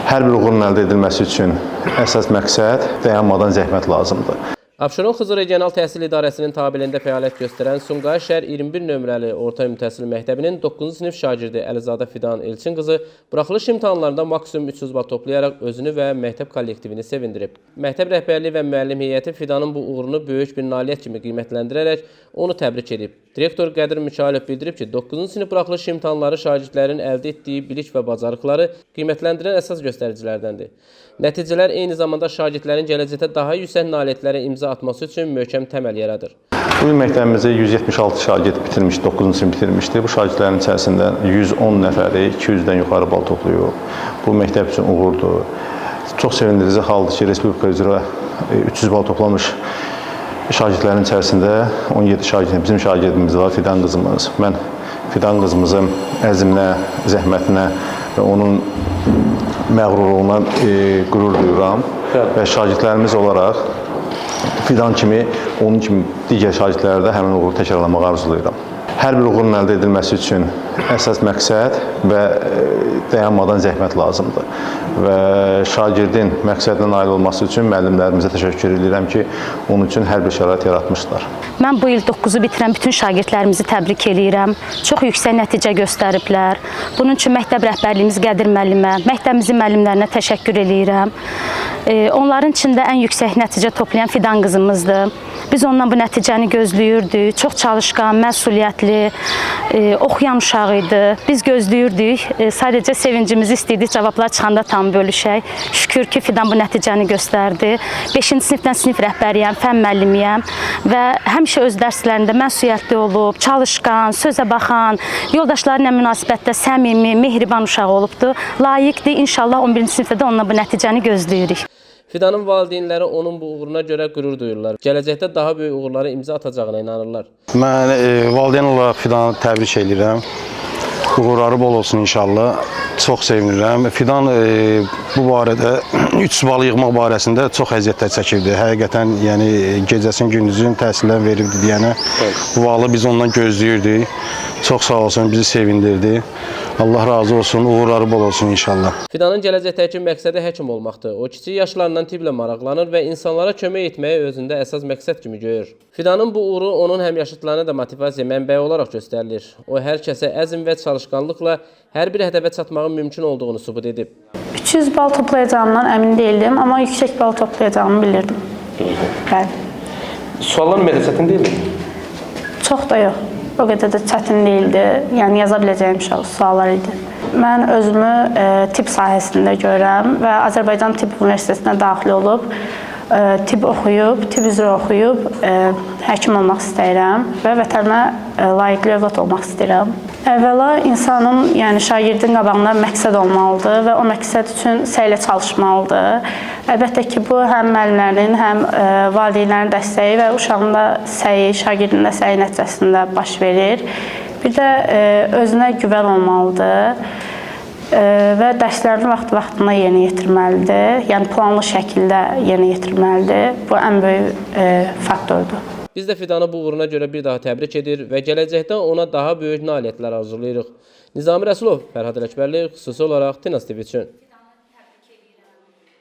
Hər bir uğurun əldə edilməsi üçün əsas məqsəd dayanmadan zəhmət lazımdır. Abşeron Xızı Regional Təhsil İdarəsinin tabeliyində fəaliyyət göstərən Sumqayıt şəhər 21 nömrəli Orta Ümumi Təhsil Məktəbinin 9-cu sinif şagirdi Əlizadə Fidan Elçin qızı buraxılış imtahanlarında maksimum 300 bal toplayaraq özünü və məktəb kollektivini sevindirib. Məktəb rəhbərliyi və müəllim heyəti Fidanın bu uğurunu böyük bir nailiyyət kimi qiymətləndirərək onu təbrik edib. Direktor Qədir Mikailov bildirib ki, 9-cu sinif buraxılış imtahanları şagirdlərin əldə etdiyi bilik və bacarıqları qiymətləndirən əsas göstəricilərdəndir. Nəticələr eyni zamanda şagirdlərin gələcəkdə daha yüksək nailiyyətlərə imza atması üçün möhkəm təməl yaradır. Bu il məktəbimizdə 176 şagird bitirmiş, 9-cu sinif bitirmişdi. Bu şagirdlərin içərisində 110 nəfəri 200-dən yuxarı bal toplayıb. Bu məktəb üçün uğurdur. Çox sevindirici haldır ki, respublika üzrə 300 bal toplamış şagirdlərin içərisində 17 şagird, bizim şagirdimiz var, Fidan qızımız. Mən Fidan qızımızın əzminə, zəhmətinə və onun məğrurluğuna qürur duyuram və şagirdlərimiz olaraq Fidan kimi, onun kimi digər şagirdlərdə həmin uğuru təkrarlamağı arzulayıram. Hər bir uğurun əldə edilməsi üçün əsas məqsəd və dayanmadan zəhmət lazımdır. Və şagirdin məqsədinə nail olması üçün müəllimlərimizə təşəkkür edirəm ki, onun üçün hər bir şərait yaratmışlar. Mən bu il 9-u bitirən bütün şagirdlərimizi təbrik eləyirəm. Çox yüksək nəticə göstəriblər. Bunun üçün məktəb rəhbərliyimiz Qədir müəllimə, məktəbimizin müəllimlərinə təşəkkür eləyirəm. Onların içində ən yüksək nəticə toplayan Fidan qızımızdır. Biz ondan bu nəticəni gözləyirdik. Çox çalışqan, məsuliyyətli, oxuyan uşaq idi. Biz gözləyirdik. Sadəcə sevincimizi istəyirdik cavablar çıxanda tam bölüşək. Şükür ki, Fidan bu nəticəni göstərdi. 5-ci sinifdən sinif rəhbəriyəm, fənn müəllimiyəm və həmişə öz dərslərində məsuliyyətli olub, çalışqan, sözə baxan, yoldaşları ilə münasibətdə səmimi, mehriban uşaq olubdu. Layiqdir. İnşallah 11-ci sinifdə də ondan bu nəticəni gözləyirik. Fidanın valideynləri onun bu uğuruna görə qürur duyurlar. Gələcəkdə daha böyük uğurlara imza atacağına inanırlar. Mən valideyn olaraq Fidanı təbrik edirəm. Uğurları bol olsun inşallah. Çox sevinirəm. Fidan bu barədə 300 bal yığmaq barəsində çox əziyyətlər çəkibdi. Həqiqətən, yəni gecəsin gündüzün təhsillər veribdi deyənə. Bu balı biz ondan gözləyirdik. Çox sağ olsun, bizi sevindirdi. Allah razı olsun, uğurları bol olsun inşallah. Fidanın gələcəkdəki məqsədi həkim olmaqdır. O kiçik yaşlarından tibblə maraqlanır və insanlara kömək etməyi özündə əsas məqsəd kimi görür. Fidanın bu uğuru onun həmyaşıdlarına da motivasiya mənbəyi olaraq göstərilir. O hər kəsə əzm və çalışqanlıqla hər bir hədəfə çatmağın mümkün olduğunu sübut edib. 300 bal toplayacağımdan əmin deyildim, amma yüksək bal toplayacağımı bilirdim. Bəli. Suallar ümumiyyətlə çətin deyilmi? Çox da yox. O qədər də çətin deyildi. Yəni yaza biləcəyim suallar idi. Mən özümü tibb sahəsində görürəm və Azərbaycan Tibb Universitetinə daxil olub, tibb oxuyub, tibb üzrə oxuyub, həkim olmaq istəyirəm və vətənimə layiqli övlad olmaq istəyirəm. Əvvəla insanın, yəni şagirdin qabağında məqsəd olmalıdır və o məqsəd üçün səylə çalışmalıdır. Əlbəttə ki, bu həm müəllimlərin, həm valideynlərin dəstəyi və uşağın da səyi, şagirdin də səyi nəticəsində baş verir. Bir də özünə güvən olmalıdır və dərslərini vaxtı-vaxtında yerinə yetirməlidir. Yəni planlı şəkildə yerinə yetirməlidir. Bu ən böyük faktordur. Biz də Fidanı bu uğuruna görə bir daha təbrik edir və gələcəkdə ona daha böyük nailiyyətlər arzulayırıq. Nizami Rəsulov, Fərhad Ələkbərli, xüsusi olaraq Tinas TV üçün.